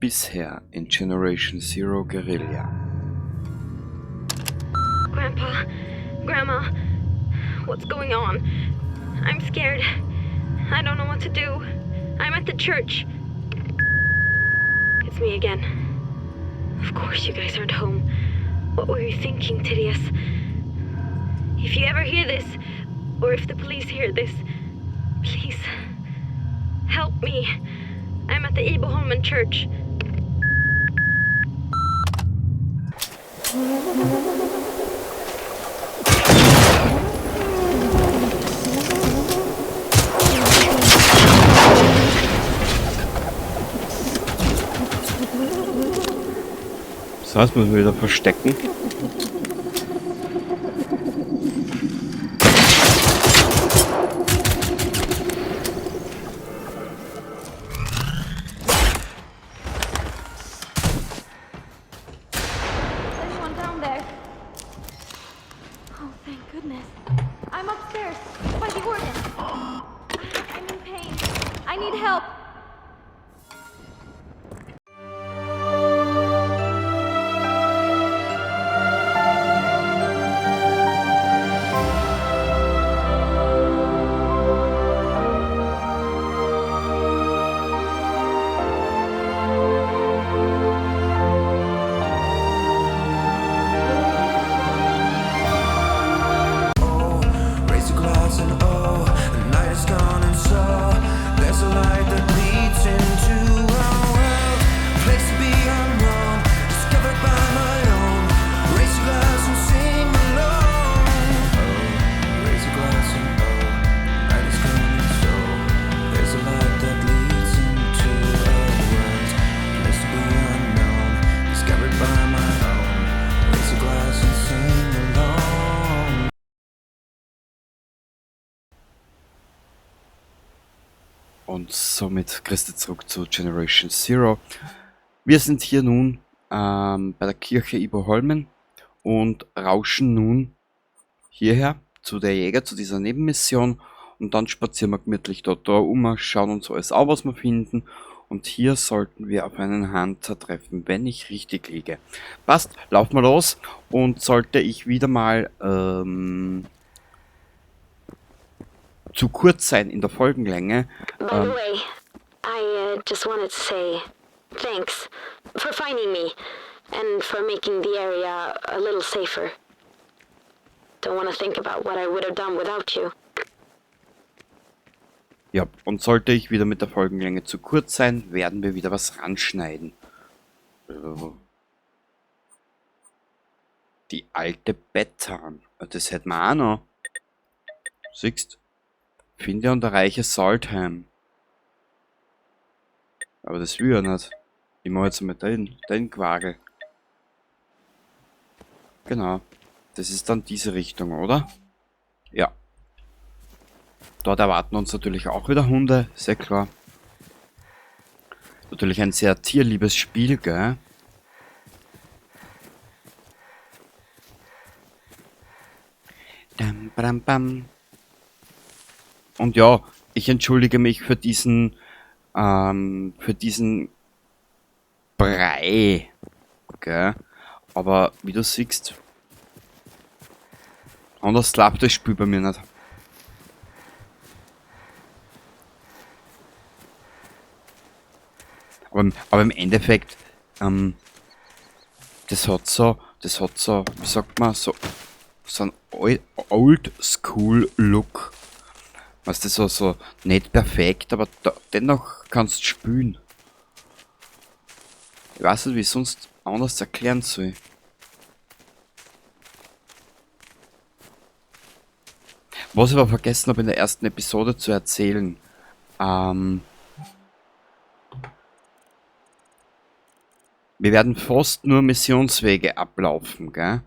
Bisher in Generation Zero Guerrilla. Grandpa, Grandma, what's going on? I'm scared. I don't know what to do. I'm at the church. It's me again. Of course you guys aren't home. What were you thinking, Therese? If you ever hear this, or if the police hear this, please help me. I'm at the Iboholmen church. So, jetzt müssen wir wieder verstecken. Is anyone down there? Oh, thank goodness. I'm upstairs, by the organ. I'm in pain. I need help. Raise a glass and oh, the night is gone and so there's a light that leads into our world, a place to be unknown, discovered by my own. Raise a glass and sing along. Oh, raise a glass and oh, the night is gone and so there's a light that leads into our world, a place to be unknown, discovered by my own. Raise a glass and sing along. Und somit Christi zurück zu Generation Zero. Wir sind hier nun bei der Kirche Iboholmen und rauschen nun hierher zu der Jäger, zu dieser Nebenmission. Und dann spazieren wir gemütlich dort da um, schauen uns alles an, was wir finden. Und hier sollten wir auf einen Hunter treffen, wenn ich richtig liege. Passt, laufen wir los. Und sollte ich wieder mal zu kurz sein in der Folgenlänge. By the way, I just wanted to say thanks for finding me and for making the area a little safer. Don't want to think about what I would have done without you. Ja, und sollte ich wieder mit der Folgenlänge zu kurz sein, werden wir wieder was ranschneiden. Die alte Bettan. Das hätten wir auch noch. Siehst? Finde und erreiche Saltheim. Aber das will ich ja nicht. Ich mach jetzt mal den Quagel. Genau. Das ist dann diese Richtung, oder? Ja. Dort erwarten uns natürlich auch wieder Hunde, sehr klar. Natürlich ein sehr tierliebes Spiel, gell? Dam, bam, bam. Und ja, ich entschuldige mich für diesen Brei, gell? Aber wie du siehst, anders klappt das Spiel bei mir nicht. Aber im Endeffekt, das hat so, wie sagt man, so, so einen Old-School-Look. Weißt du, so, so nicht perfekt, aber da, dennoch kannst du spielen. Ich weiß nicht, wie ich es sonst anders erklären soll. Was ich aber vergessen habe in der ersten Episode zu erzählen, wir werden fast nur Missionswege ablaufen, gell?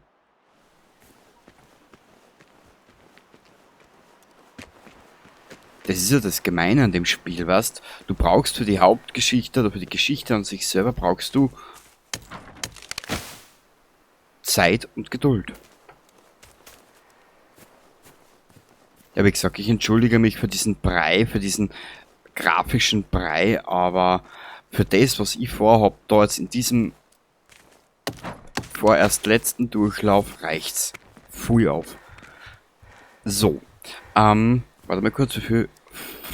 Das ist ja das Gemeine an dem Spiel, weißt? Du brauchst für die Hauptgeschichte oder für die Geschichte an sich selber brauchst du Zeit und Geduld. Ja, wie gesagt, ich entschuldige mich für diesen Brei, für diesen grafischen Brei, aber Für das, was ich vorhab, da jetzt in diesem vorerst letzten Durchlauf reicht's. Pfui auf. So. Warte mal kurz, wie viel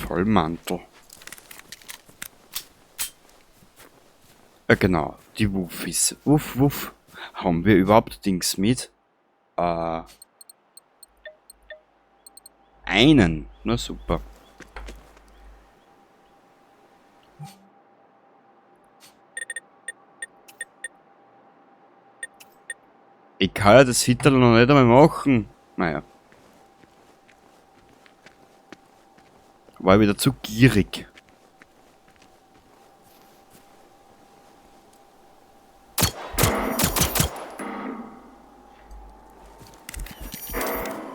Vollmantel. Genau, die Wuffis. Wuff, wuff. Haben wir überhaupt Dings mit? Einen. Na super. Ich kann ja das Hitlerl noch nicht einmal machen. Naja. War ich wieder zu gierig.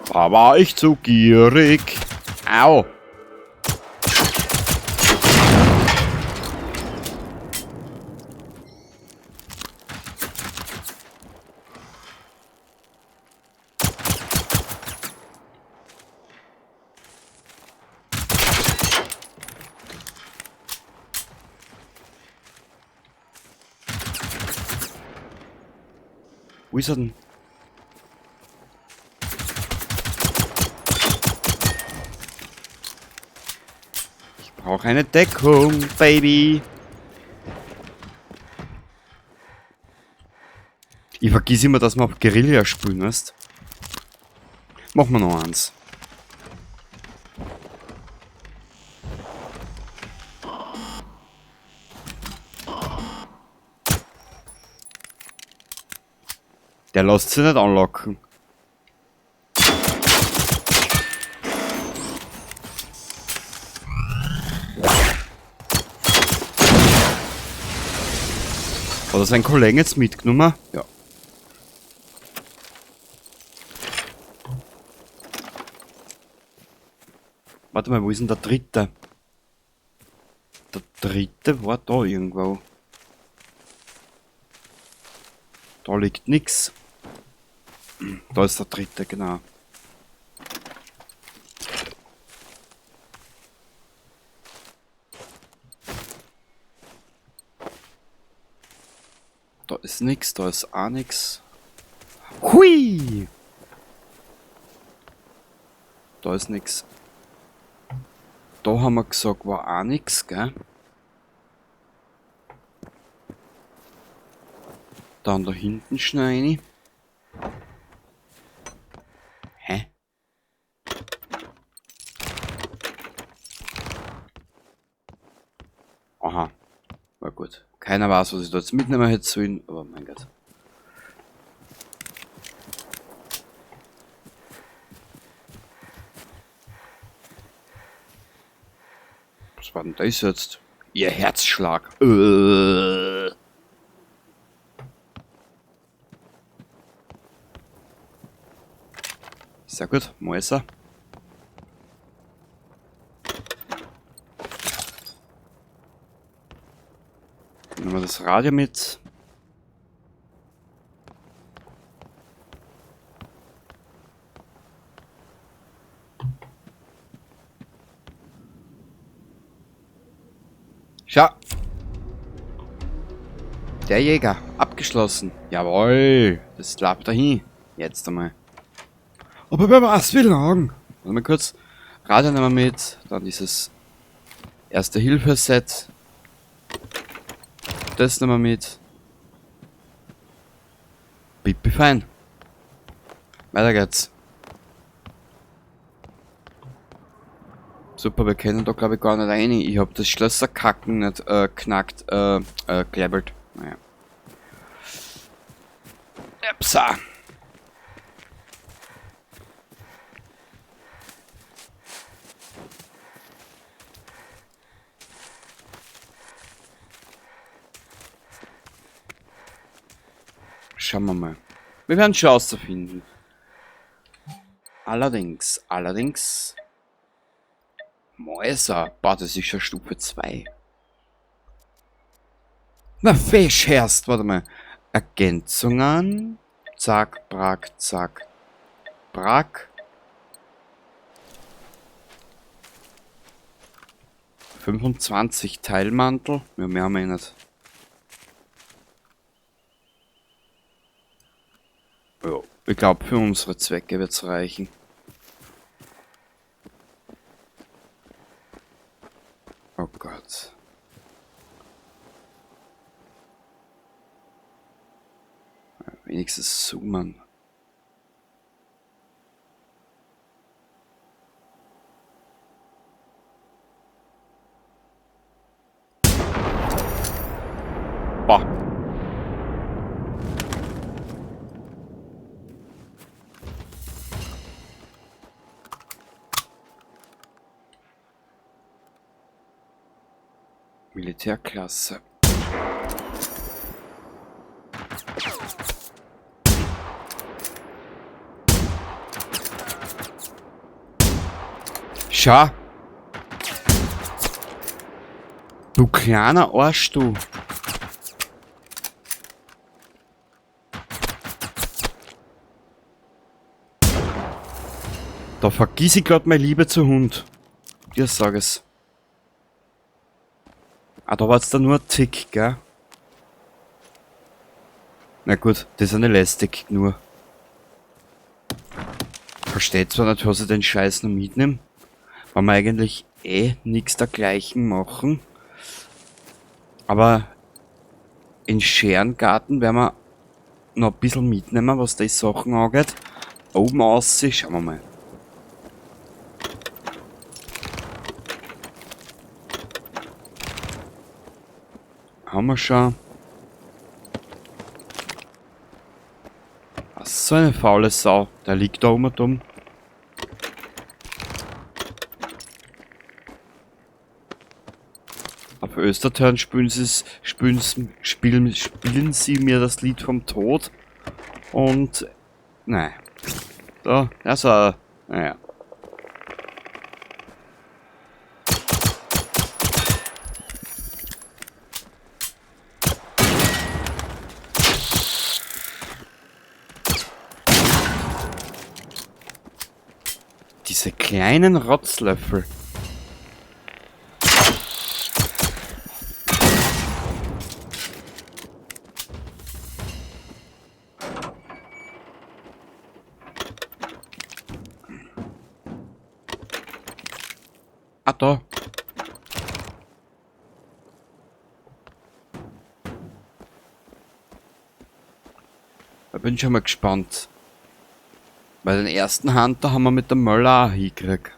Da war ich zu gierig. Au. Wo ist er denn? Ich brauche eine Deckung, Baby. Ich vergiss immer, dass wir auf Guerilla spielen, weißt? Machen wir noch eins. Der lässt sich nicht anlocken. Hat er seinen Kollegen jetzt mitgenommen? Ja. Warte mal, wo ist denn der dritte? Der dritte war da irgendwo. Da liegt nix. Da ist der dritte, genau. Da ist nix, da ist auch nix. Hui! Da ist nix. Da haben wir gesagt, war auch nix, gell? Dann da hinten schnell rein. Hä? Aha. War gut. Keiner weiß, was ich da jetzt mitnehmen hätte sollen, aber mein Gott. Was war denn das jetzt? Ihr Herzschlag. Sehr gut, Mäuser. Nehmen wir das Radio mit. Schau. Der Jäger. Abgeschlossen. Jawohl. Das klappt dahin. Jetzt einmal. Aber wer weiß, wie lang. Warte mal kurz. Radio nehmen wir mit. Dann dieses Erste-Hilfe-Set. Das nehmen wir mit. Pipi fein. Weiter geht's. Super, wir können da glaub ich gar nicht rein. Ich hab das Schlösserkacken nicht knackt, gelabelt. Naja. Upsa. Schauen wir mal. Wir werden schon herausfinden. Allerdings. Mäuser. Boah, das ist schon Stufe 2. Na, fesch herst. Warte mal. Ergänzungen. Zack, brack, zack. Brack. 25 Teilmantel. Ja, mehr haben wir eh nicht. Ja, ich glaub, für unsere Zwecke wird's reichen. Oh Gott. Wenigstens zoomen. Boah. Militärklasse. Schau. Du kleiner Arsch, du. Da vergiss ich grad meine Liebe zu Hund. Dir sag es. Ah, da war's da nur ein Tick, gell? Na gut, das ist ja nicht lästig, nur. Versteht zwar nicht, was ich den Scheiß noch mitnehme, weil wir eigentlich eh nix dergleichen machen. Aber in Scherengarten werden wir noch ein bisschen mitnehmen, was die Sachen angeht. Oben aussehen, schauen wir mal. Haben wir schon. Ach, so eine faule Sau. Der liegt da oben dumm. Auf Östertörn spielen sie mir das Lied vom Tod. Und. Nein. So, also. Naja. Diese kleinen Rotzlöffel. Ah, da. Da bin ich schon mal gespannt. Bei den ersten Hunter haben wir mit dem Möller auch hingekriegt.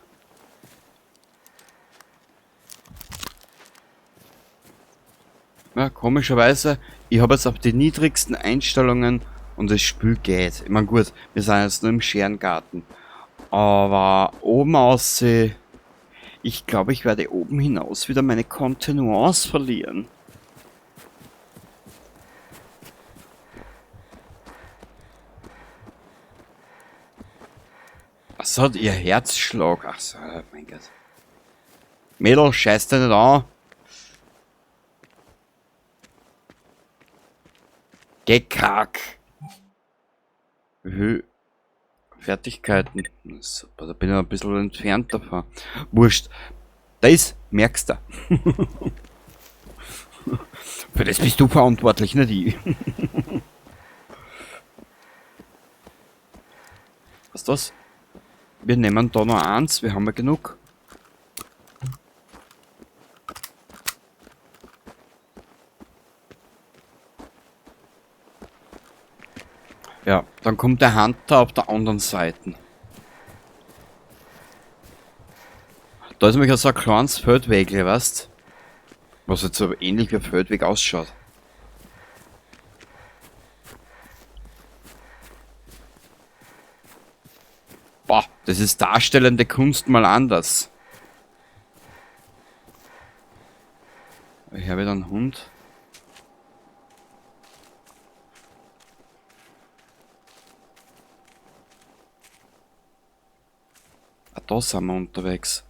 Ja, komischerweise, ich habe jetzt auf die niedrigsten Einstellungen und das Spiel geht. Ich mein, gut, wir sind jetzt nur im Scherengarten. Aber oben aussehen, ich glaube, ich werde oben hinaus wieder meine Kontenance verlieren. Was hat ihr Herzschlag? Ach so, mein Gott. Mädel, scheiß dich nicht an. Geh kack. Wie Fertigkeiten. Super, da bin ich ein bisschen entfernt davon. Wurscht. Das merkst du. Für das bist du verantwortlich, nicht ich. Was ist das? Wir nehmen da noch eins, wir haben ja genug. Ja, dann kommt der Hunter auf der anderen Seite. Da ist nämlich auch so ein kleines Feldweg, weißt? Was jetzt so ähnlich wie ein Feldweg ausschaut. Boah, das ist darstellende Kunst mal anders. Ich habe wieder einen Hund. Ah, da sind wir unterwegs.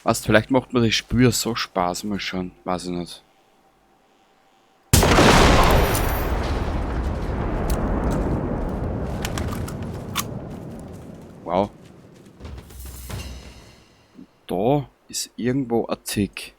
Weißt, vielleicht macht mir das Spiel so Spaß, mal schauen. Weiß ich nicht. Wow. Da ist irgendwo ein Tick.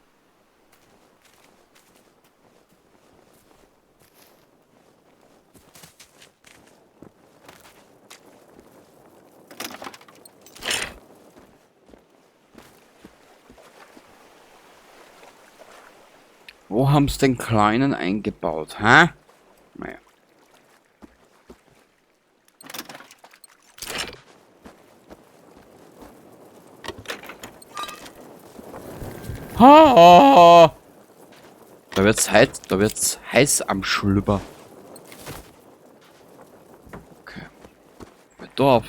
Wo haben's den Kleinen eingebaut, hä? Naja. Ha! Da wird's heiß am Schlüpper. Okay. Da auf.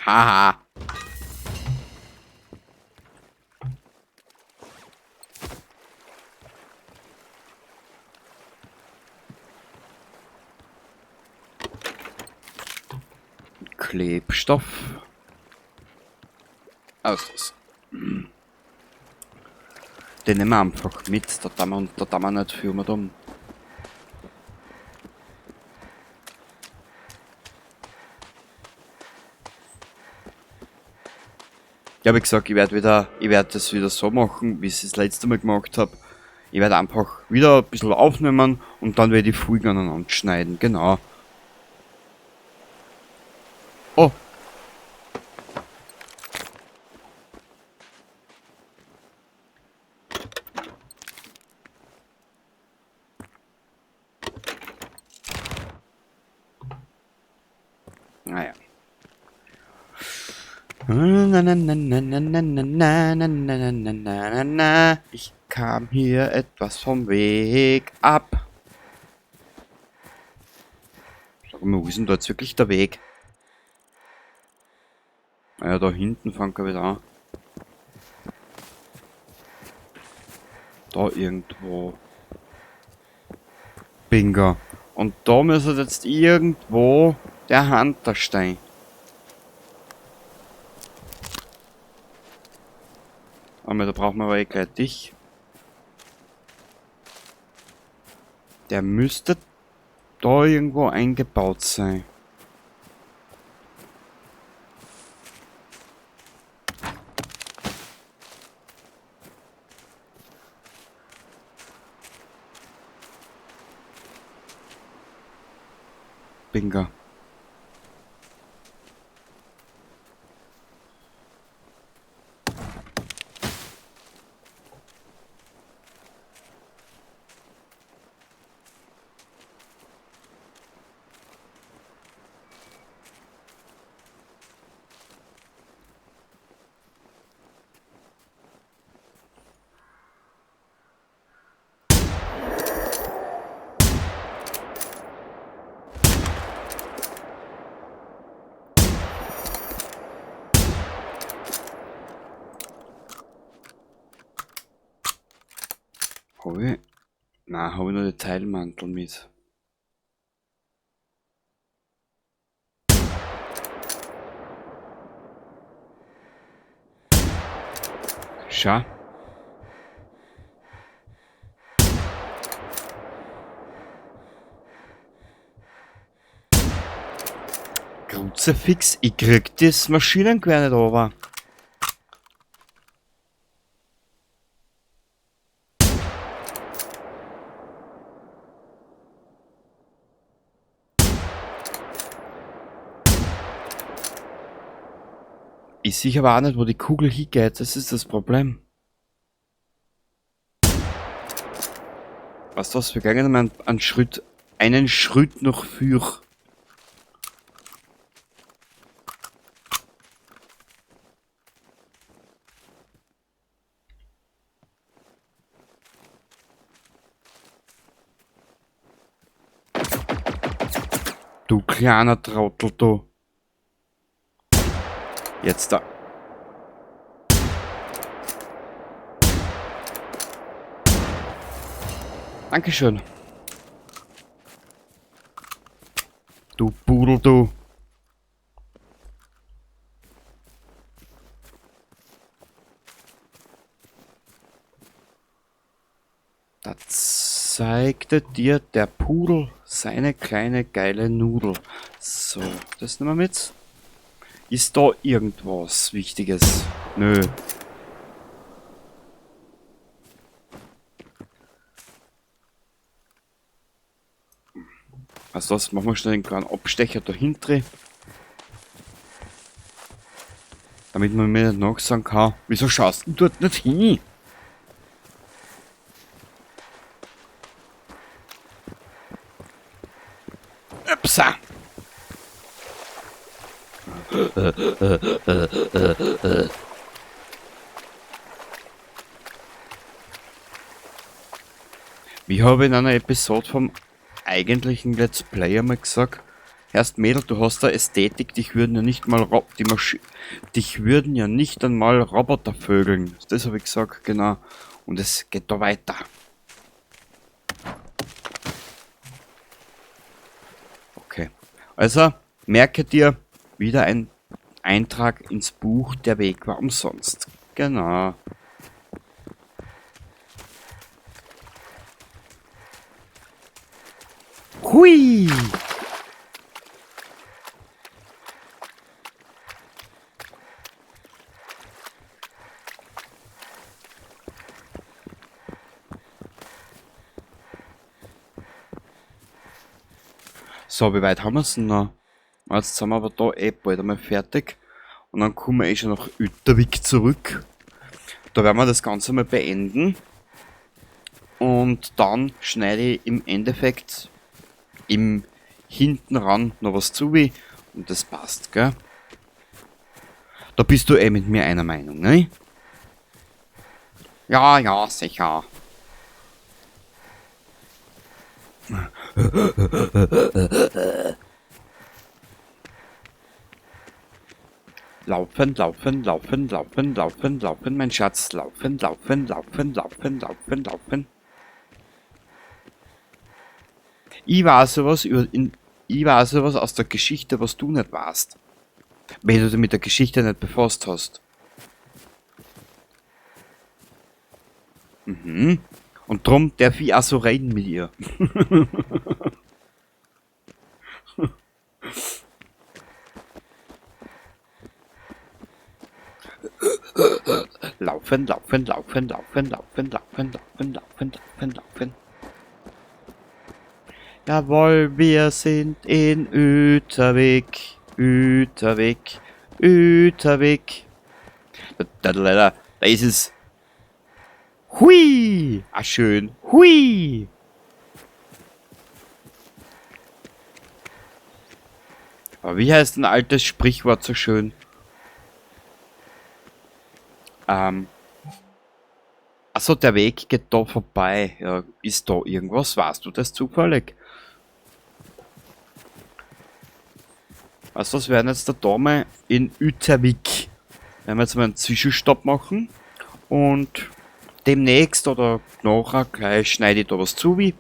Haha. Klebstoff. Aus das. Den nehmen wir einfach mit, da tun wir nicht viel mehr um. Ja, wie gesagt, ich werde das wieder so machen, wie ich es das letzte Mal gemacht habe. Ich werde einfach wieder ein bisschen aufnehmen und dann werde ich Folgen aneinander schneiden, genau. Oh! Naja. Na, na, na, na, na, na, na, na, na, na, na, na, na. Ich kam hier etwas vom Weg ab. Sag mal, wo ist denn da jetzt wirklich der Weg? Naja, da hinten fängt er wieder an. Da irgendwo. Bingo. Und da müsste jetzt irgendwo der Hunter stehen. Aber da brauchen wir aber eh gleich dich. Der müsste da irgendwo eingebaut sein. Bingo. Habe ich? Nein, habe ich nur den Teilmantel mit. Schau. Kruzifix, ich krieg das Maschinengewehr nicht runter. Ich sehe aber auch nicht, wo die Kugel hingeht, das ist das Problem. Was das? Wir gehen einmal einen Schritt noch für. Du kleiner Trottel, du. Jetzt da. Dankeschön. Du Pudel. Nudel, du. Da zeigte dir der Pudel seine kleine geile Nudel. So, das nehmen wir mit. Ist da irgendwas Wichtiges? Nö. Also das machen wir schnell einen kleinen Abstecher dahinter. Damit man mir nicht nachsagen kann, wieso schaust du dort nicht hin? Upsa! Wie habe ich in einer Episode vom eigentlichen Let's Play einmal gesagt, erst Mädel, du hast da Ästhetik, dich würden ja nicht mal dich würden ja nicht einmal Roboter vögeln. Das habe ich gesagt, genau. Und es geht da weiter. Okay. Also, merke dir, wieder ein Eintrag ins Buch, der Weg war umsonst. Genau. Hui! So, wie weit haben wir's denn noch? Jetzt sind wir aber da eh bald einmal fertig. Und dann kommen wir eh schon nach Yttervik zurück. Da werden wir das Ganze mal beenden. Und dann schneide ich im Endeffekt im hinten ran noch was zu wie. Und das passt, gell? Da bist du eh mit mir einer Meinung, ne? Ja, ja, sicher. Laufen, laufen, laufen, laufen, laufen, laufen, mein Schatz. Laufen, laufen, laufen, laufen, laufen, laufen. Ich weiß sowas ich weiß sowas aus der Geschichte, was du nicht weißt. Wenn du dich mit der Geschichte nicht befasst hast. Mhm. Und drum darf ich auch so reden mit ihr. Laufen, laufen, laufen, laufen, laufen, laufen, laufen, laufen, laufen, laufen. Jawohl, wir sind in Yttervik, Yttervik, Yttervik. Da, da, da, da, da ist es. Hui! Ah, schön. Hui! Aber wie heißt ein altes Sprichwort so schön? Achso, der Weg geht da vorbei. Ja, ist da irgendwas? Weißt du das zufällig? Weißt du was, wir werden jetzt da mal in Yttervik. Werden wir jetzt mal einen Zwischenstopp machen. Und demnächst oder nachher gleich schneide ich da was zu, wie.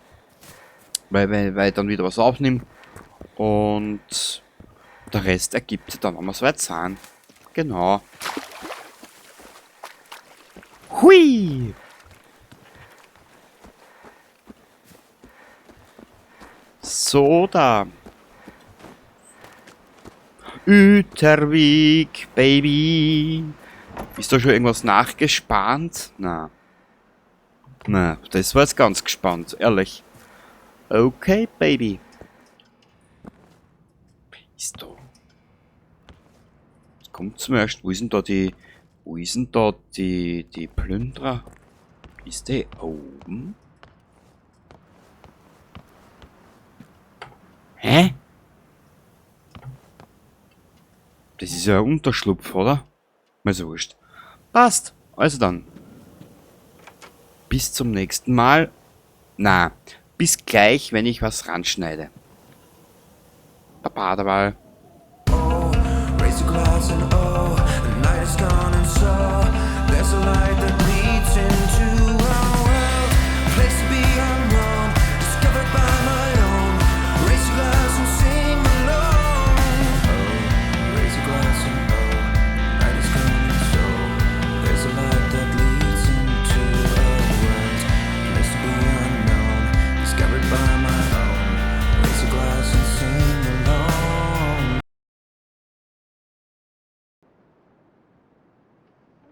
Weil ich dann wieder was aufnehme. Und der Rest ergibt sich dann, wenn wir es weit sind. Genau. Hui! So da. Yttervik, Baby. Ist da schon irgendwas nachgespannt? Na. Na, das war jetzt ganz gespannt, ehrlich. Okay, Baby. Ist da. Jetzt kommt zum ersten. Wo ist denn da die. Wo ist denn da die Plünderer? Ist die oben? Hä? Das ist ja ein Unterschlupf, oder? Mal so wurscht. Passt. Also dann. Bis zum nächsten Mal. Na, bis gleich, wenn ich was ranschneide. Baba, dabei. Oh, raise a glass and oh, the night is gone and so there's a light that leads into our world, a place to be unknown, discovered by my own. Raise a glass and sing along.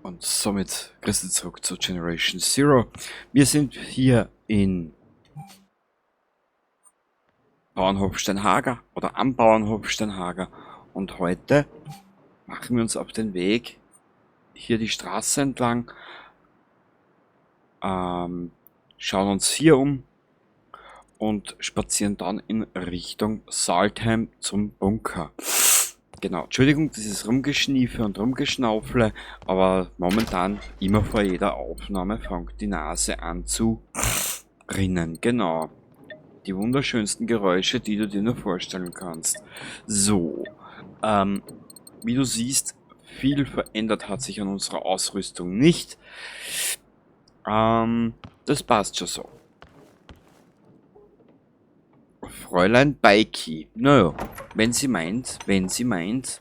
Und somit grüß zurück zu Generation Zero. Wir sind hier in Bauernhof Steinhager oder am Bauernhof Steinhager und heute machen wir uns auf den Weg hier die Straße entlang, schauen uns hier um und spazieren dann in Richtung Saltheim zum Bunker. Genau, Entschuldigung, dieses Rumgeschniefe und Rumgeschnaufle, aber momentan immer vor jeder Aufnahme fängt die Nase an zu rinnen. Genau, die wunderschönsten Geräusche, die du dir nur vorstellen kannst. So, wie du siehst, viel verändert hat sich an unserer Ausrüstung nicht. Das passt schon so. Fräulein Beiki. Naja, wenn sie meint, wenn sie meint.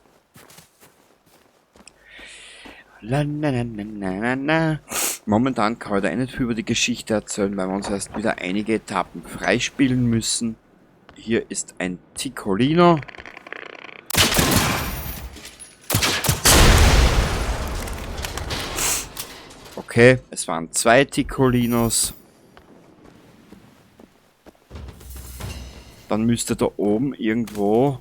La, na, na, na, na, na, na. Momentan kann ich da eh nicht viel über die Geschichte erzählen, weil wir uns erst wieder einige Etappen freispielen müssen. Hier ist ein Ticcolino. Okay, es waren 2 Ticcolinos. Dann müsste da oben irgendwo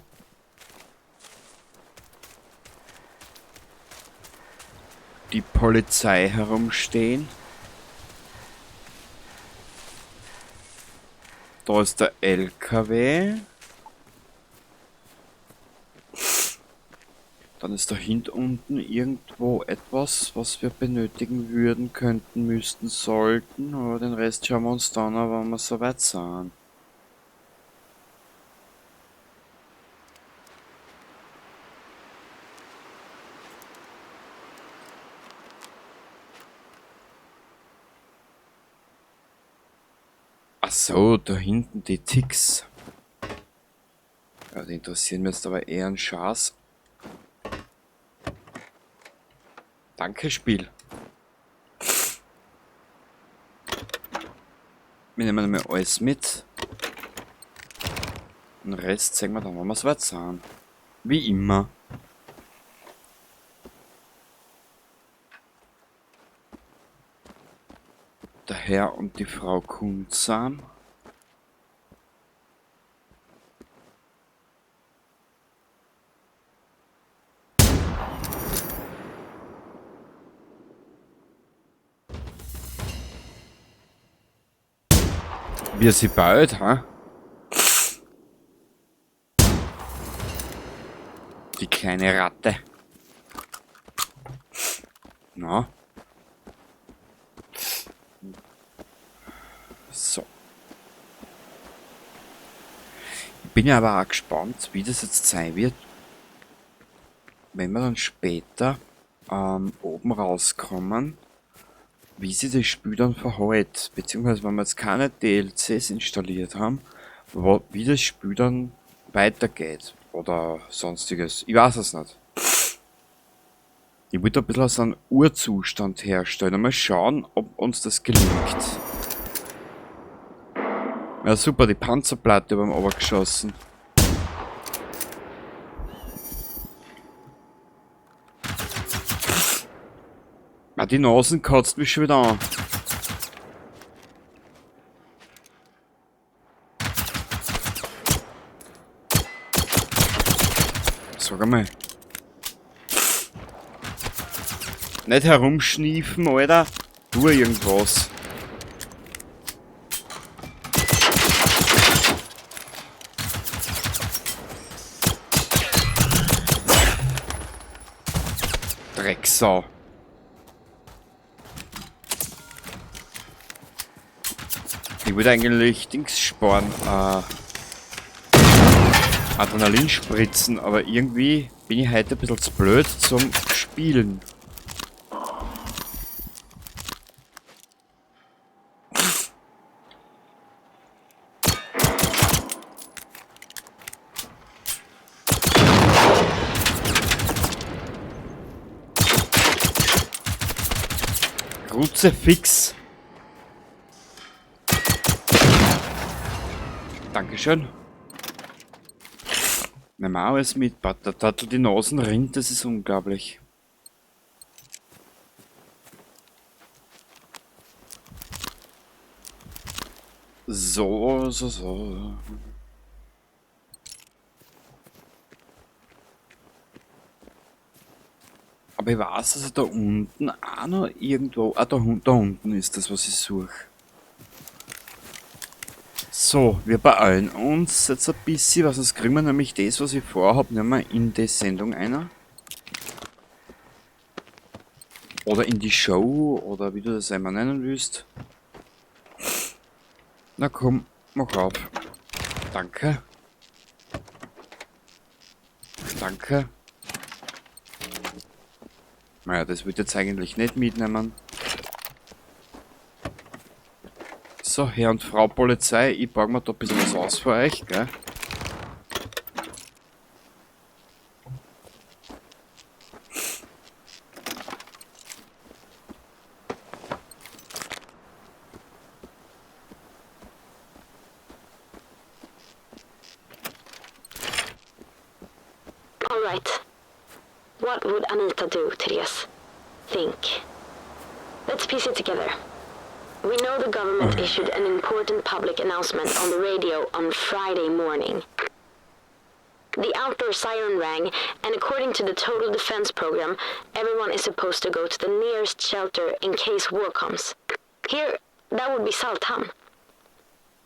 die Polizei herumstehen. Da ist der LKW. Dann ist da hinten unten irgendwo etwas, was wir benötigen würden, könnten, müssten, sollten. Aber den Rest schauen wir uns dann an, wenn wir soweit sind. Ach so, da hinten die Ticks. Ja, die interessieren mich jetzt aber eher einen Schaß. Danke, Spiel. Wir nehmen einmal alles mit. Den Rest zeigen wir dann, wenn wir soweit sind. Wie immer. Der Herr und die Frau Kundsam. Wie sie baut, ha? Die kleine Ratte. Na? So. Ich bin ja aber auch gespannt, wie das jetzt sein wird, wenn wir dann später oben rauskommen, wie sich das Spiel dann verhält, beziehungsweise wenn wir jetzt keine DLCs installiert haben, wie das Spiel dann weitergeht oder sonstiges. Ich weiß es nicht. Ich will da ein bisschen so einen Urzustand herstellen. Mal schauen, ob uns das gelingt. Ja super, die Panzerplatte beim Obergeschossen. Ah, die Nasen kotzt mich schon wieder an. Sag einmal. Nicht herumschniefen, Alter. Tu irgendwas. Drecksau. Ich würde eigentlich Dings sparen, Adrenalin spritzen, aber irgendwie bin ich heute ein bisschen zu blöd zum Spielen. Kruzifix. Dankeschön. Nehmen wir auch alles mit. Der Tattel die Nasen rinnt, das ist unglaublich. So, so, so. Aber ich weiß, dass er da unten auch noch irgendwo... Ah, da unten ist das, was ich suche. So, wir beeilen uns jetzt ein bisschen, weil sonst kriegen wir nämlich das, was ich vorhab, nicht mehr in die Sendung einer. Oder in die Show, oder wie du das einmal nennen willst. Na komm, mach auf. Danke. Danke. Naja, das würde ich jetzt eigentlich nicht mitnehmen. So, Herr und Frau Polizei, ich borg mir da ein bisschen was aus für euch, gell? All right. What would Anita do, Therese? Think. Let's piece it together. We know the government issued an important public announcement on the radio on Friday morning. The outdoor siren rang, and according to the Total Defense Program, everyone is supposed to go to the nearest shelter in case war comes. Here, that would be Salthamn.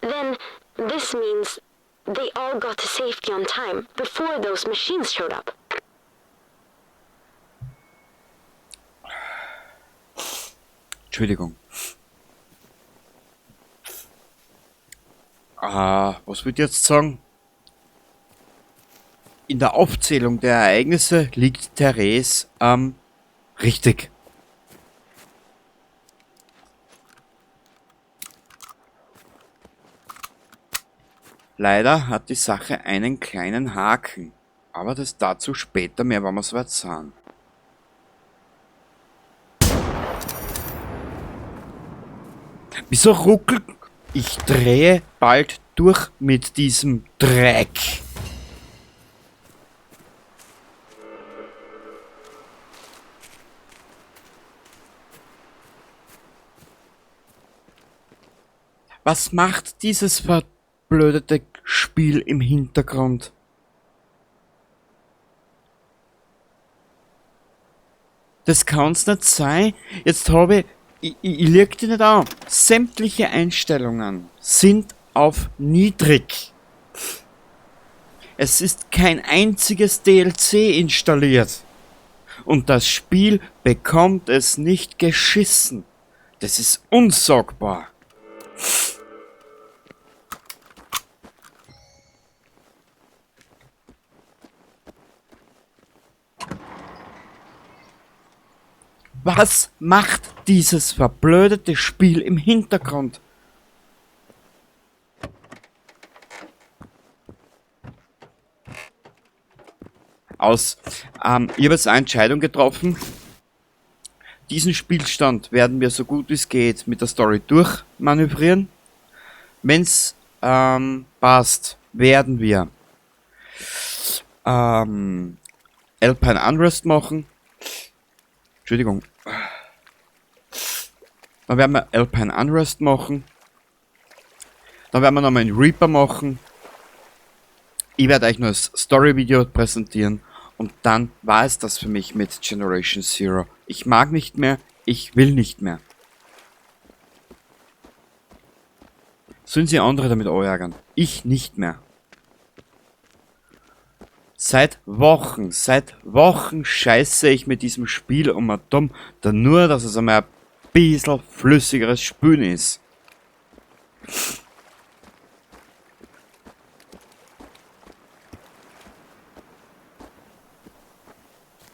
Then, this means they all got to safety on time, before those machines showed up. Entschuldigung. Ah, was würd ich jetzt sagen? In der Aufzählung der Ereignisse liegt Therese richtig. Leider hat die Sache einen kleinen Haken. Aber das dazu später mehr, wenn wir soweit sind. Wieso ruckelt? Ich drehe bald durch mit diesem Dreck. Was macht dieses verblödete Spiel im Hintergrund? Das kann's nicht sein. Jetzt habe ich... Ich leg die nicht an. Sämtliche Einstellungen sind auf niedrig. Es ist kein einziges DLC installiert. Und das Spiel bekommt es nicht geschissen. Das ist unsagbar. Was macht dieses verblödete Spiel im Hintergrund? Aus. Ich habe jetzt eine Entscheidung getroffen. Diesen Spielstand werden wir so gut wie es geht mit der Story durchmanövrieren. Wenn's passt, werden wir Alpine Unrest machen. Entschuldigung. Dann werden wir Alpine Unrest machen. Dann werden wir nochmal einen Reaper machen. Ich werde euch nur das Story-Video präsentieren. Und dann war es das für mich mit Generation Zero. Ich mag nicht mehr, ich will nicht mehr. Sollen sie andere damit ärgern? Ich nicht mehr. Seit Wochen scheiße ich mit diesem Spiel um und dumm, da nur, dass es einmal ein bisschen flüssigeres Spülen ist.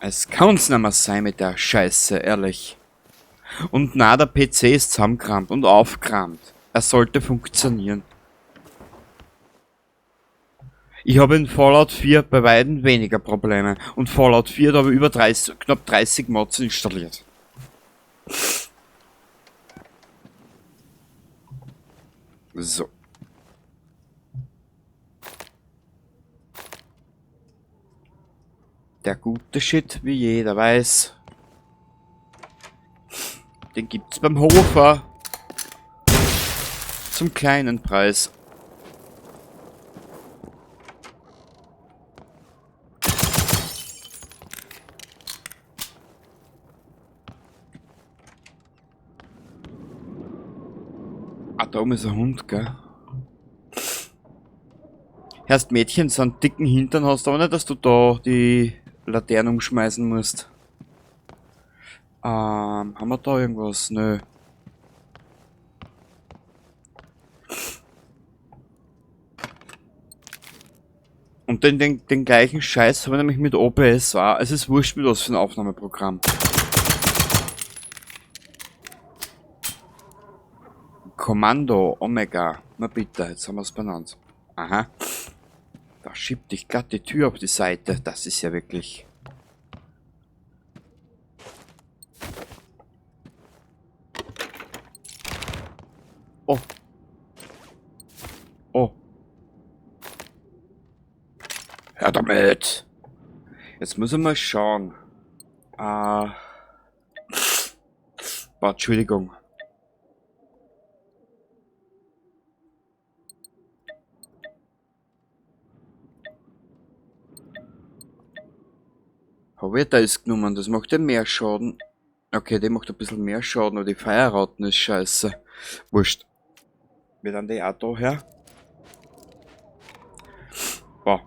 Es kann's nicht mehr sein mit der Scheiße, ehrlich. Und na, der PC ist zusammengerammt und aufgerammt. Er sollte funktionieren. Ich habe in Fallout 4 bei weitem weniger Probleme. Und Fallout 4, da habe ich über 30, knapp 30 Mods installiert. So. Der gute Shit, wie jeder weiß. Den gibt's beim Hofer. Zum kleinen Preis. Ah, da oben ist ein Hund, gell? Erst Mädchen, so einen dicken Hintern hast du aber nicht, dass du da die Laterne umschmeißen musst. Haben wir da irgendwas? Nö. Und den gleichen Scheiß habe ich nämlich mit OBS auch. Es ist wurscht, mit was für ein Aufnahmeprogramm. Kommando Omega. Na bitte, jetzt haben wir's benannt. Aha. Da schiebt dich glatt die Tür auf die Seite. Das ist ja wirklich... Oh. Oh. Hör damit! Jetzt muss ich mal schauen. Boah, Entschuldigung. Hab ich das genommen? Das macht ja mehr Schaden. Okay, die macht ein bisschen mehr Schaden, aber die Feuerrauten ist scheiße. Wurscht. Wir dann die auch da her. Boah.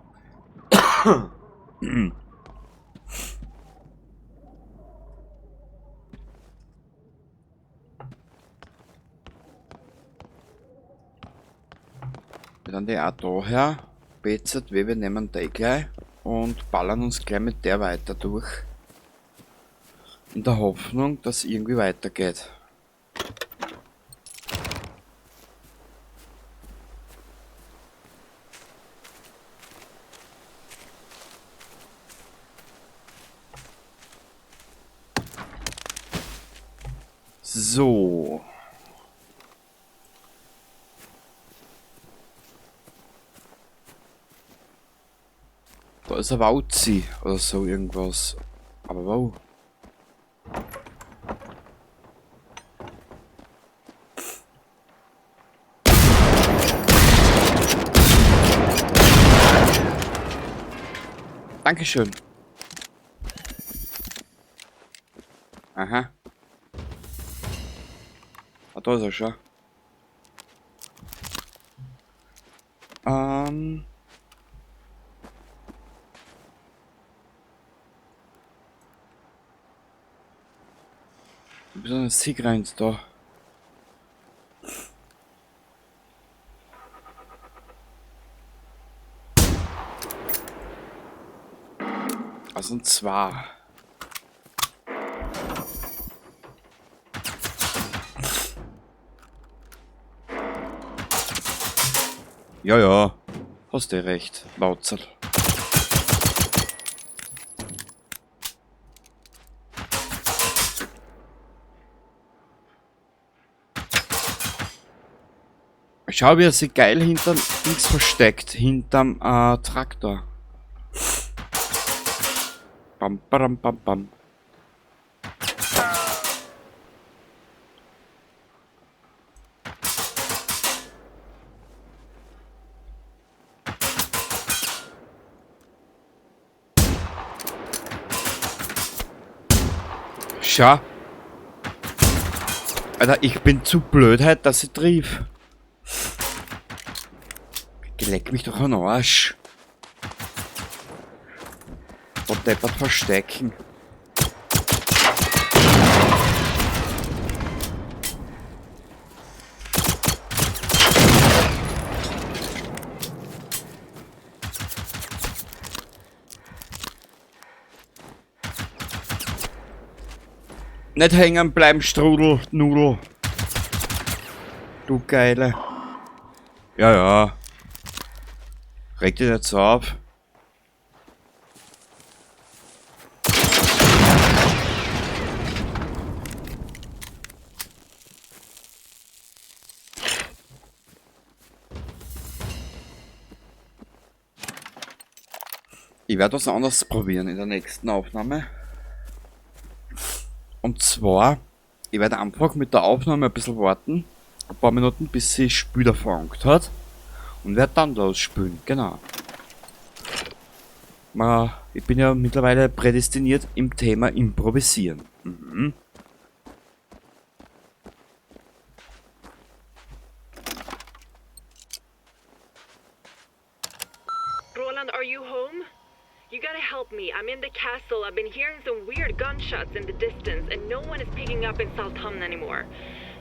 Wir dann die auch da her. BZW, wir nehmen die gleich und ballern uns gleich mit der weiter durch. In der Hoffnung, dass es irgendwie weitergeht. So. Da ist ein Wauzi oder so irgendwas. Aber wow. Dankeschön. Aha. Ah, da ist er schon. Du bist ein Sieg rein da. Also und zwar. Ja, ja, hast du recht, Lautzel. Schau, wie er sich geil hinterm Dings versteckt, hinterm Traktor. Bam, bam, bam, bam. Schau. Alter, ich bin zu blöd heute, dass ich triff. Leck mich doch an den Arsch. Da deppert verstecken. Nicht hängen bleiben, Strudel, Nudel. Du Geile. Ja, ja. Reg dich nicht so auf. Ich werde was anderes probieren in der nächsten Aufnahme. Und zwar, ich werde einfach mit der Aufnahme ein bisschen warten. Ein paar Minuten, bis sie Spiel erfangt hat. Und werde dann losspülen, genau. Ich bin ja mittlerweile prädestiniert im Thema Improvisieren. Mhm. Roland, are you home? You gotta help me. I'm in the castle. I've been hearing some weird gunshots in the distance, and no one is picking up in Salthamn anymore.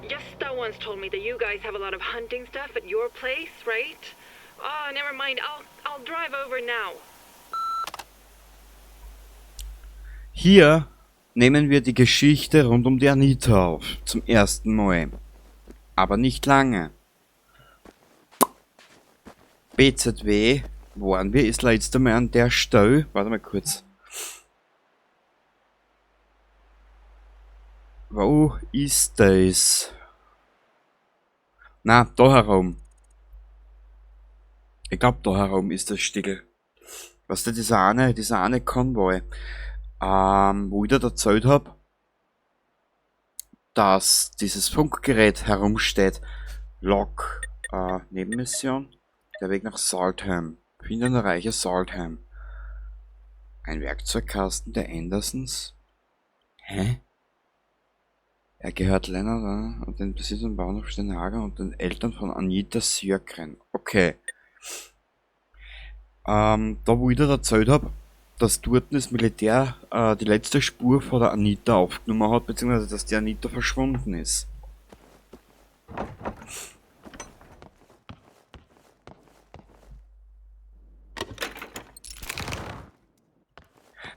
Gösta once told me that you guys have a lot of hunting stuff at your place, right? Oh, never mind. I'll drive over now. Hier nehmen wir die Geschichte rund um die Anita auf, zum ersten Mal. Aber nicht lange. BZW waren wir das letzte Mal an der Stelle. Warte mal kurz. Wo ist das? Na, da herum. Ich glaub, da herum ist das Stickel. Weißt du, dieser eine Konvoi, wo ich da erzählt hab, dass dieses Funkgerät herumsteht. Log, Nebenmission, der Weg nach Salthamn. Finde und erreiche Salthamn. Ein Werkzeugkasten der Andersons? Hä? Er gehört Lennart und den Besitzern Bahnhof Stenhagen und den Eltern von Anita Sjögren. Okay. Da wo ich da erzählt hab, dass dort das Militär die letzte Spur von der Anita aufgenommen hat, beziehungsweise dass die Anita verschwunden ist.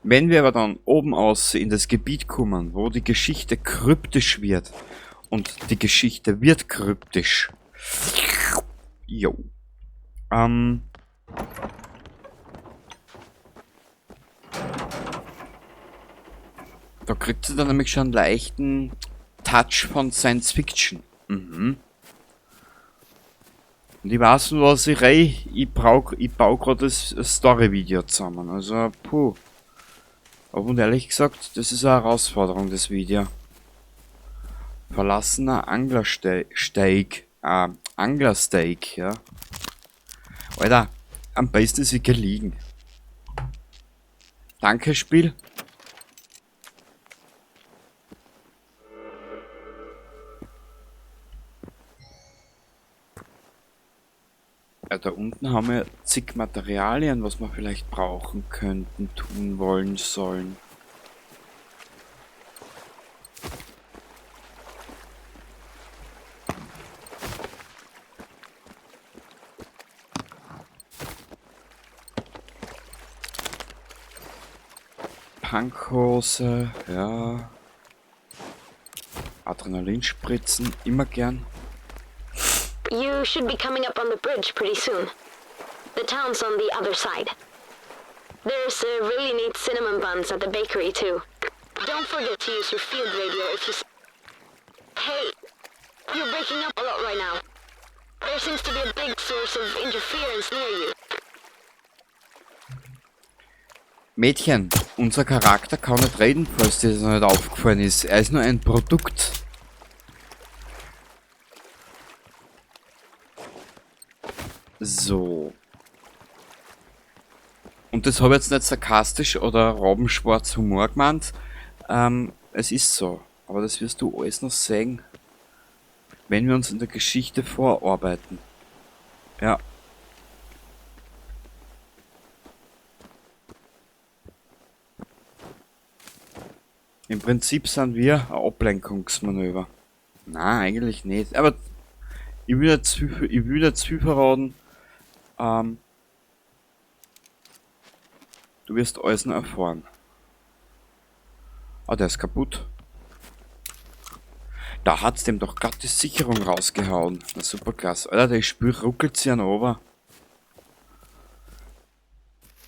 Wenn wir aber dann oben aus in das Gebiet kommen, wo die Geschichte kryptisch wird, und die Geschichte wird kryptisch. Jo. Da kriegt sie dann nämlich schon einen leichten Touch von Science Fiction. Und ich weiß nur, was ich rede. Ich baue grad das Story-Video zusammen. Also, puh. Aber und ehrlich gesagt, das ist eine Herausforderung, das Video. Verlassener Anglersteig. Anglersteig, ja. Alter, am besten ist wirklich liegen. Danke, Spiel. Ja, da unten haben wir zig Materialien, was wir vielleicht brauchen könnten, tun wollen, sollen. Punkhose, ja. Adrenalinspritzen, immer gern. You should be coming up on the bridge pretty soon. The town's on the other side. There's a really neat cinnamon buns at the bakery too. Don't forget to use your field radio if you Hey, you're breaking up a lot right now. There seems to be a big source of interference near you. Mädchen, unser Charakter kann nicht reden, falls dir das noch nicht aufgefallen ist. Er ist nur ein Produkt. So. Und das habe ich jetzt nicht sarkastisch oder rabenschwarz Humor gemeint. Es ist so. Aber das wirst du alles noch sehen, wenn wir uns in der Geschichte vorarbeiten. Ja. Im Prinzip sind wir ein Ablenkungsmanöver. Nein, eigentlich nicht. Aber ich will nicht zu viel, ich will nicht zu viel verraten. Du wirst alles noch erfahren. Ah, der ist kaputt. Da hat's dem doch grad die Sicherung rausgehauen. Na super klasse. Alter, das Spiel ruckelt sich an runter.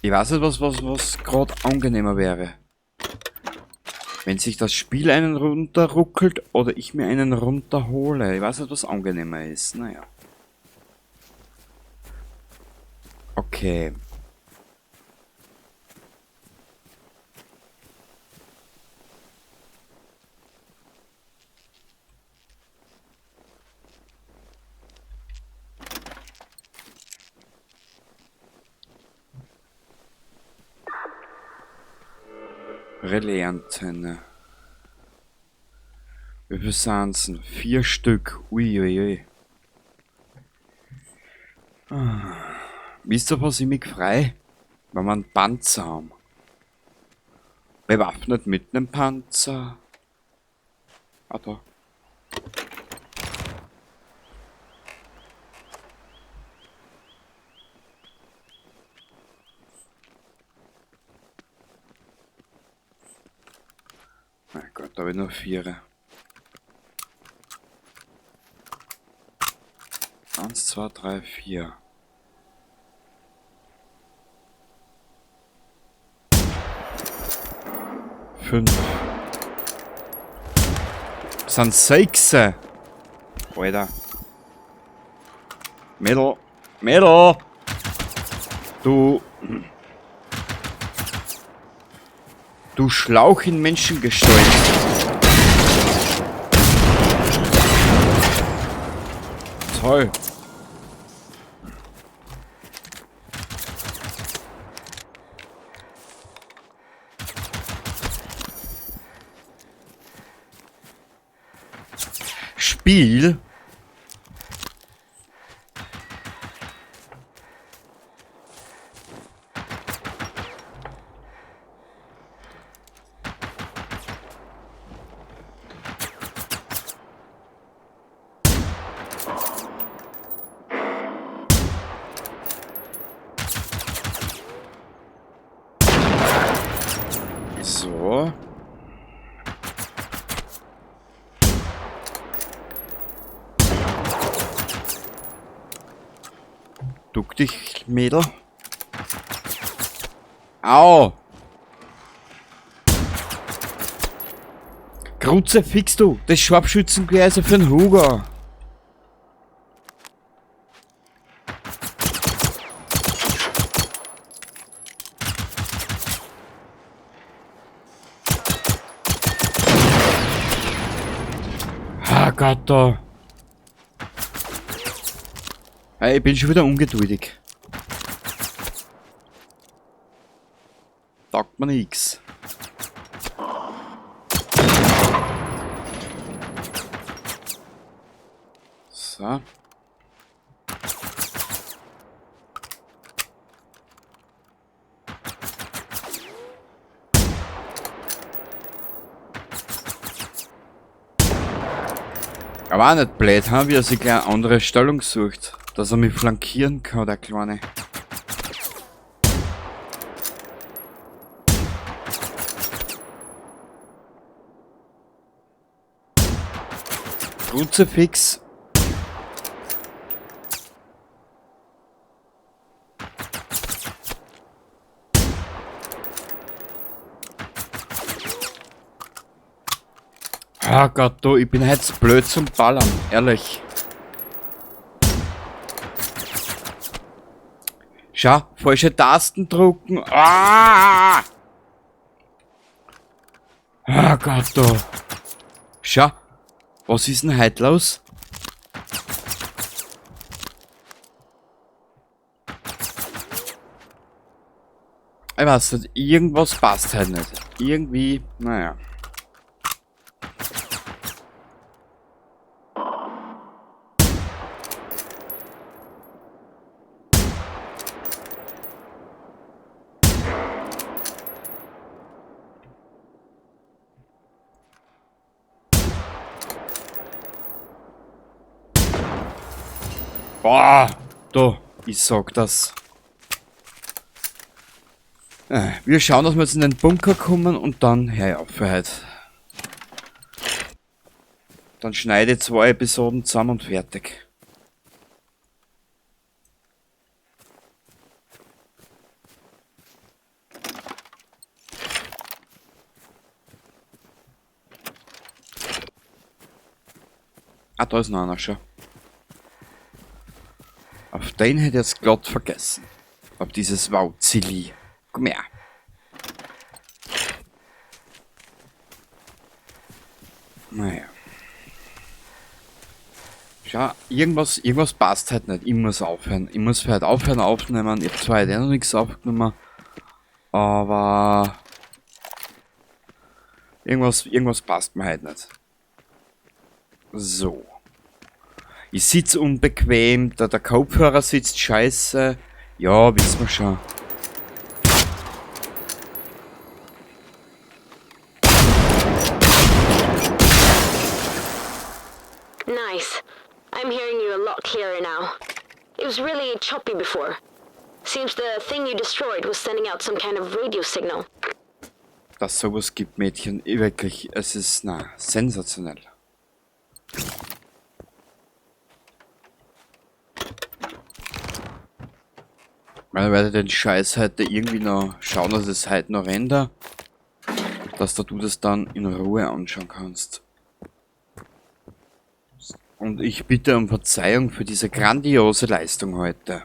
Ich weiß nicht, was grad angenehmer wäre. Wenn sich das Spiel einen runterruckelt oder ich mir einen runterhole. Ich weiß nicht, was angenehmer ist. Naja. Okay. Relais-Antenne. Wie viel sind's denn? 4 Stück. Uiuiui. Ah. Wisst ihr, was ich mich frei? Wenn wir einen Panzer haben. Bewaffnet mit einem Panzer. Ah, da. Mein Gott, da hab ich nur 4. 1, 2, 3, 4. 5. Das sind 6. Alter. Mädel. Mädel! Du. Du Schlauch in Menschengestalt. Toll. Spiel. So. Duck dich, Mädel. Au! Kruzifix, du! Das Scharfschützengewehr ist ja für den Hugo! Ah Gott, da! Hey, ich bin schon wieder ungeduldig. Taugt mir nix. So. Aber auch nicht blöd, ha? Wie er sich gleich eine andere Stellung sucht. Dass er mich flankieren kann, der Kleine. Kruzifix. Ah Gott, du, ich bin jetzt blöd zum Ballern, ehrlich. Schau, falsche Tasten drucken. Ah! Ah Gott, du. Schau, was ist denn heute los? Ich weiß nicht, irgendwas passt halt nicht. Irgendwie, naja. Boah, da, ich sag das. Wir schauen, dass wir jetzt in den Bunker kommen und dann hör ich auf für heute. Dann schneide ich 2 Episoden zusammen und fertig. Ah, da ist noch einer schon. Auf den hätte ich jetzt glatt vergessen. Auf dieses Wauzili. Komm her. Naja. Schau, irgendwas passt halt nicht. Ich muss aufhören. Ich muss halt aufhören aufnehmen. Ich hab zwar heute eh noch nichts aufgenommen. Aber Irgendwas passt mir halt nicht. So. Ich sitz unbequem, der Kopfhörer sitzt scheiße. Ja, wissen wir schon. Nice. I'm hearing you a lot clearer now. It was really choppy before. Seems the thing you destroyed was sending out some kind of radio signal. Dass sowas gibt, Mädchen, wirklich, es ist, na, sensationell. Ich werde den Scheiß heute irgendwie noch schauen, dass es heute noch render, dass du das dann in Ruhe anschauen kannst. Und ich bitte um Verzeihung für diese grandiose Leistung heute.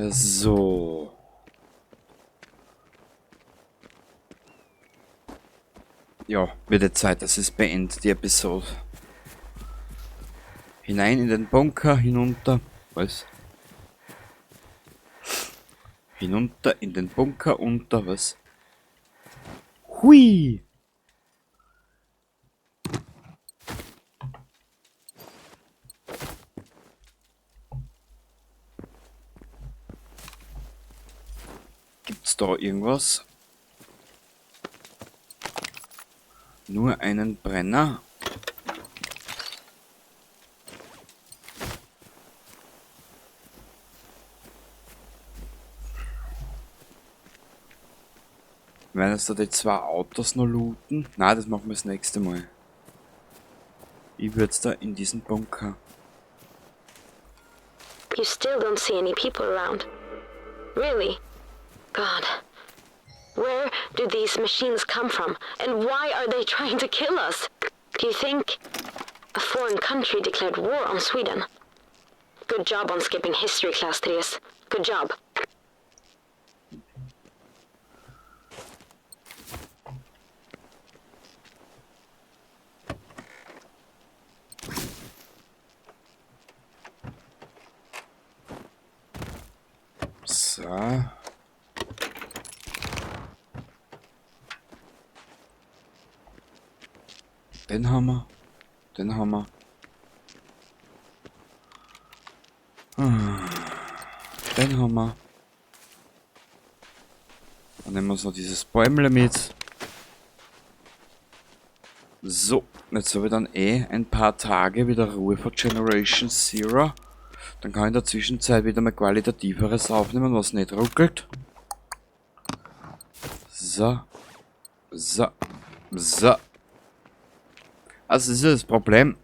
So. Ja, wird jetzt Zeit, dass es beendet, die Episode. Hinein in den Bunker, hinunter. Was? Hinunter in den Bunker, unter, was? Hui! Gibt's da irgendwas? Nur einen Brenner. Wir werden jetzt da die zwei Autos noch looten. Nein, das machen wir das nächste Mal. Ich würd's da in diesen Bunker. You still don't see any people around. Really? God. Where do these machines come from? And why are they trying to kill us? Do you think a foreign country declared war on Sweden? Good job on skipping history class, Therese. Good job. So. Den haben wir. Den haben wir. Den haben wir. Dann nehmen wir uns noch dieses Bäumle mit. So, jetzt habe ich dann ein paar Tage wieder Ruhe vor Generation Zero. Dann kann ich in der Zwischenzeit wieder mal qualitativeres aufnehmen, was nicht ruckelt. So. So. So. Also das ist das Problem.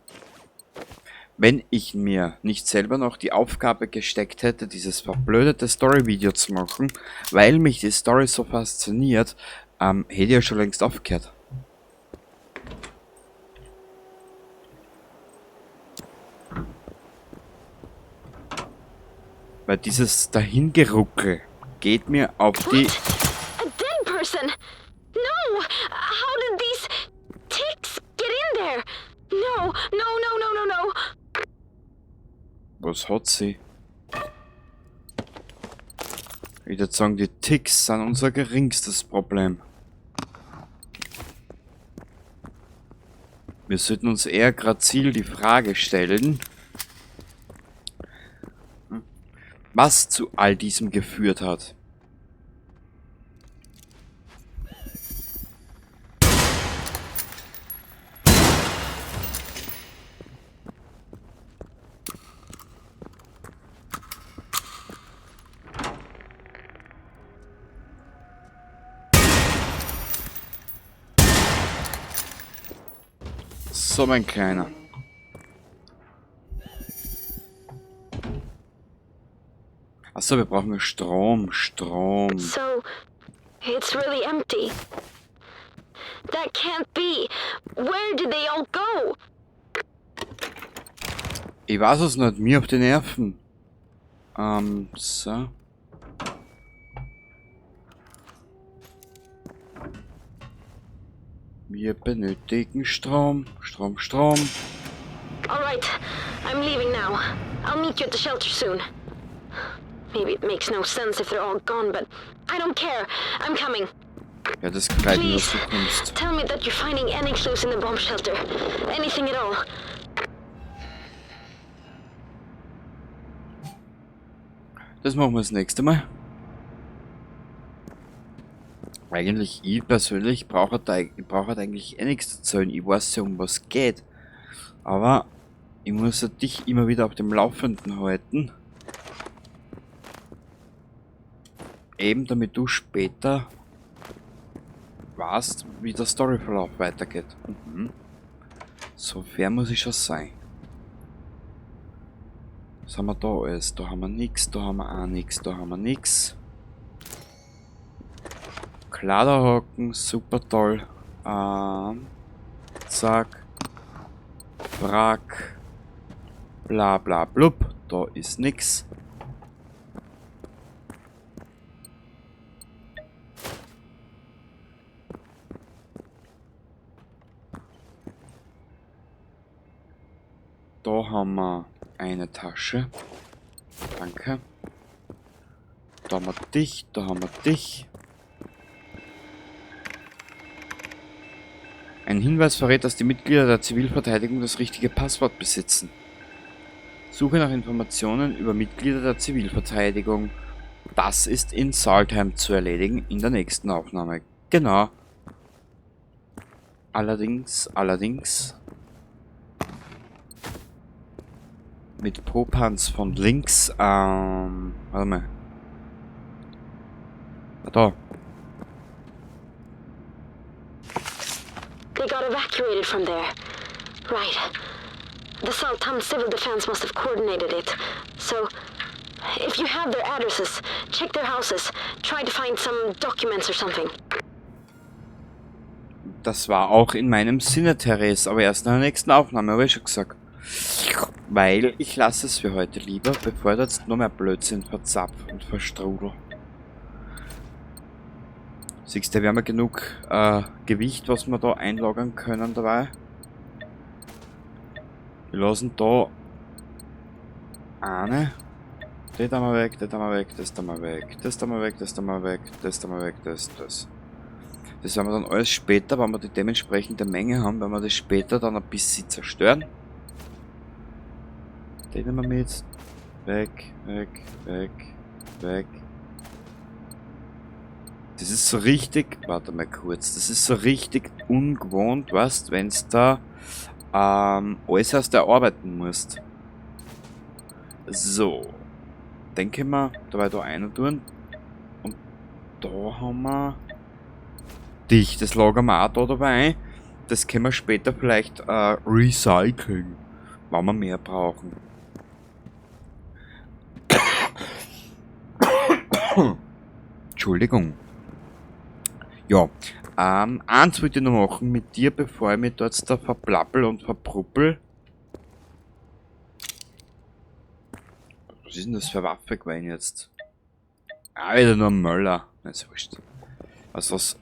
Wenn ich mir nicht selber noch die Aufgabe gesteckt hätte, dieses verblödete Story-Video zu machen, weil mich die Story so fasziniert, hätte ich ja schon längst aufgehört. Weil dieses Dahingeruckel geht mir auf die... What? A dead person? No! How did these ticks get in there? No, no, no, no, no, no! Was hat sie? Ich würd sagen, die Ticks sind unser geringstes Problem. Wir sollten uns eher grazil die Frage stellen, was zu all diesem geführt hat. So, mein Kleiner. Achso, wir brauchen Strom, Strom. So, it's really empty. That can't be. Where did they all go? Ich weiß es nicht, mir auf die Nerven. So. Wir benötigen Strom, Strom, Strom. All right, I'm leaving now. I'll meet you at the shelter soon. Maybe it makes no sense if they're all gone, but I don't care. I'm coming. Ja, das gefällt mir, dass Please, du kommst. tell me that you're finding any clues in the bomb shelter. Anything at all. Das machen wir das nächste Mal. Eigentlich, ich persönlich brauche halt eigentlich eh nichts zu erzählen. Ich weiß ja, um was geht. Aber ich muss ja dich immer wieder auf dem Laufenden halten. Eben damit du später weißt, wie der Storyverlauf weitergeht. Mhm. So fair muss ich schon sein. Was haben wir da alles? Da haben wir nix, da haben wir auch nix, da haben wir nix. Kleiderhaken, super toll. Zack. Wrack. Bla bla blub. Da ist nix. Da haben wir eine Tasche. Danke. Da haben wir dich, da haben wir dich. Ein Hinweis verrät, dass die Mitglieder der Zivilverteidigung das richtige Passwort besitzen. Suche nach Informationen über Mitglieder der Zivilverteidigung. Das ist in Saltheim zu erledigen in der nächsten Aufnahme. Genau. Allerdings. Mit Popanz von links, warte mal. Da. They got evacuated from there. Right. The Salthamn Civil Defense must have coordinated it. So, if you have their addresses, check their houses. Try to find some documents or something. Das war auch in meinem Sinne, Therese, aber erst in der nächsten Aufnahme, habe ich schon gesagt. Weil ich lasse es für heute lieber, bevor ich jetzt noch mehr Blödsinn verzapf und verstrudel. Siehst du, wir haben ja genug Gewicht, was wir da einlagern können dabei. Wir lassen da eine. Die da mal weg, die da mal weg, das da mal weg, das da mal weg, das da mal weg, das da mal weg, das, das. Das werden wir dann alles später, wenn wir die dementsprechende Menge haben, werden wir das später dann ein bisschen zerstören. Den nehmen wir mit. Weg, weg, weg, weg. Das ist so richtig, warte mal kurz, das ist so richtig ungewohnt, weißt, wenn's da alles erst erarbeiten musst. So. Denke mal, da war da einer tun. Und da haben wir dich. Das lagern wir auch da dabei ein. Das können wir später vielleicht recyceln, wenn wir mehr brauchen. Entschuldigung. Ja, eins wollte ich noch machen mit dir, bevor ich mich dort da verplappel und verpruppel. Was ist denn das für eine Waffe gewesen jetzt? Ah, wieder nur ein Möller. Na, ist ja wurscht. Was was?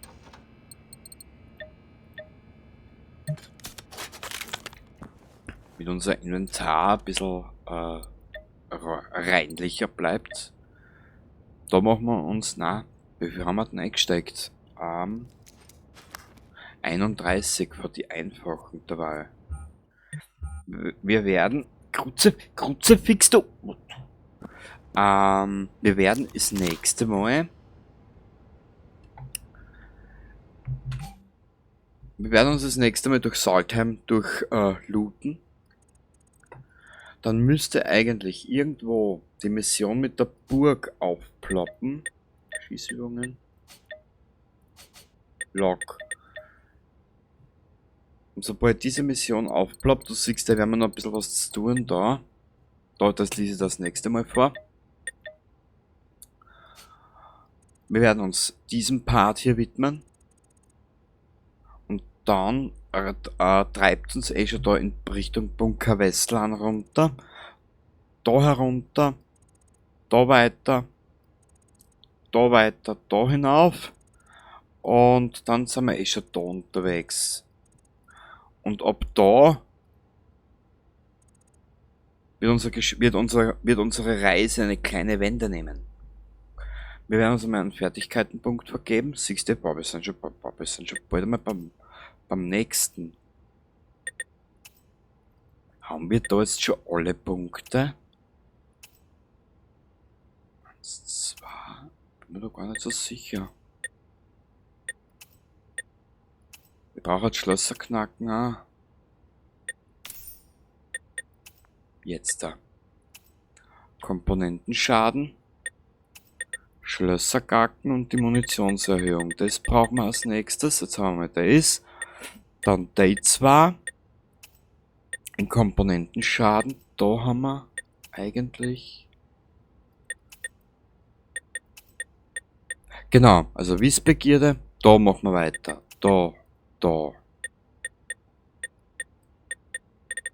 Mit unser Inventar ein bisschen reinlicher bleibt. Da machen wir uns, na, wie viel haben wir denn eingesteckt? 31 für die einfachen dabei. Wir werden, Kruzifix, du! Wir werden das nächste Mal, wir werden uns das nächste Mal durch Saltheim durch looten. Dann müsste eigentlich irgendwo die Mission mit der Burg aufploppen. Schießübungen. Log. Und sobald diese Mission aufploppt, du siehst, da werden wir noch ein bisschen was zu tun da. Da, das lese ich das nächste Mal vor. Wir werden uns diesem Part hier widmen. Und dann treibt uns eh schon da in Richtung Bunker Westland runter. Da herunter. Da weiter. Da weiter. Da hinauf. Und dann sind wir eh schon da unterwegs. Und ab da wird unsere Reise eine kleine Wende nehmen. Wir werden uns einmal einen Fertigkeitenpunkt vergeben. Siehst du, boah, wir sind schon, boah, wir sind schon bald einmal beim nächsten. Haben wir da jetzt schon alle Punkte? 1, 2, bin mir da gar nicht so sicher. Wir brauchen jetzt Schlösser knacken auch. Jetzt da. Komponentenschaden. Schlössergacken und die Munitionserhöhung. Das brauchen wir als nächstes. Jetzt haben wir das. Dann die 2. Ein Komponentenschaden. Da haben wir eigentlich... Genau, also Wissbegierde. Da machen wir weiter. Da, da.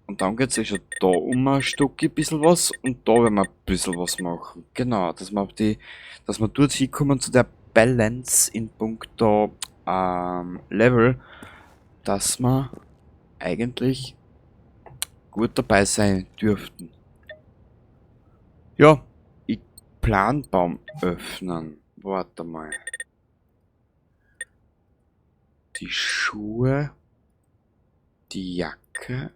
Und dann geht's eh schon da um ein Stück ein bisschen was und da werden wir ein bisschen was machen. Genau, dass wir auf die, dass wir dort hinkommen zu der Balance in puncto Level, dass wir eigentlich gut dabei sein dürften. Ja, ich Planbaum öffnen. Warte mal. Die Schuhe, die Jacke.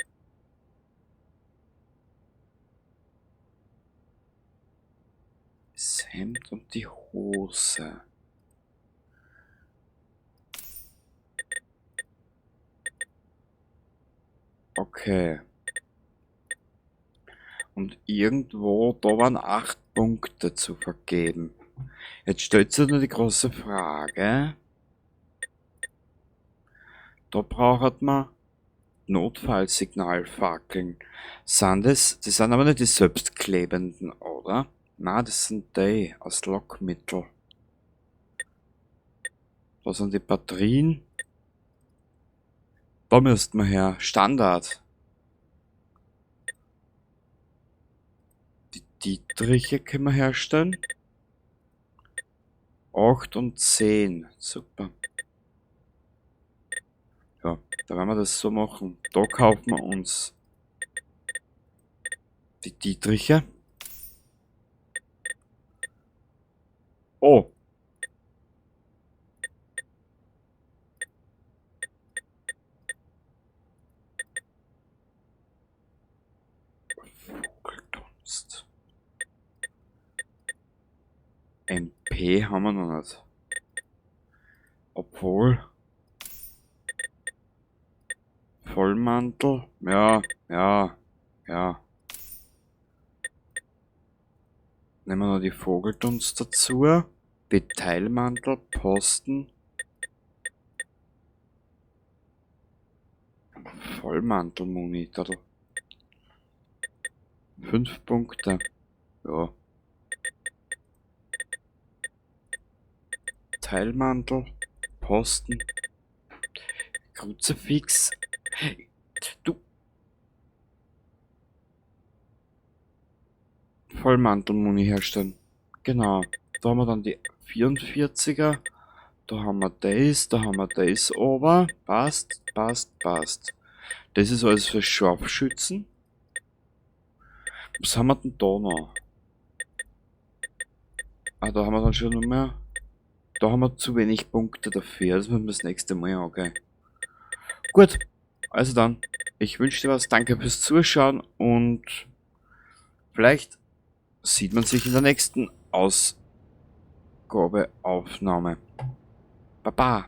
Das Hemd und die Hose. Okay. Und irgendwo, da waren 8 Punkte zu vergeben. Jetzt stellt sich nur die große Frage. Da braucht man Notfallsignalfackeln. Sind das, das sind aber nicht die selbstklebenden, oder? Na, das sind die aus Lockmittel. Da sind die Batterien. Da müssten wir her. Standard. Die Dietriche können wir herstellen. 8 und 10. Super. Ja, da werden wir das so machen. Da kaufen wir uns die Dietriche. Oh. Vogeldunst. MP haben wir noch nicht. Obwohl. Vollmantel. Ja, ja, ja. Nehmen wir noch die Vogeldunst dazu. Detailmantel, Posten. Vollmantelmuni. 5 Punkte. Ja. Teilmantel, Posten, Kruzifix. Du. Vollmantelmuni herstellen. Genau. Da haben wir dann die 44er. Da haben wir das, da haben wir das ober. Passt, passt, passt. Das ist alles für Scharfschützen. Was haben wir denn da noch? Ah, da haben wir dann schon noch mehr. Da haben wir zu wenig Punkte dafür. Das müssen wir das nächste Mal angehen. Gut, also dann. Ich wünsche dir was. Danke fürs Zuschauen und vielleicht sieht man sich in der nächsten Ausgabeaufnahme. Baba.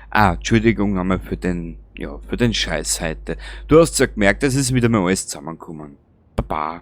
Ah, Entschuldigung nochmal für den Scheiß heute. Du hast ja gemerkt, es ist wieder mal alles zusammengekommen. Baba.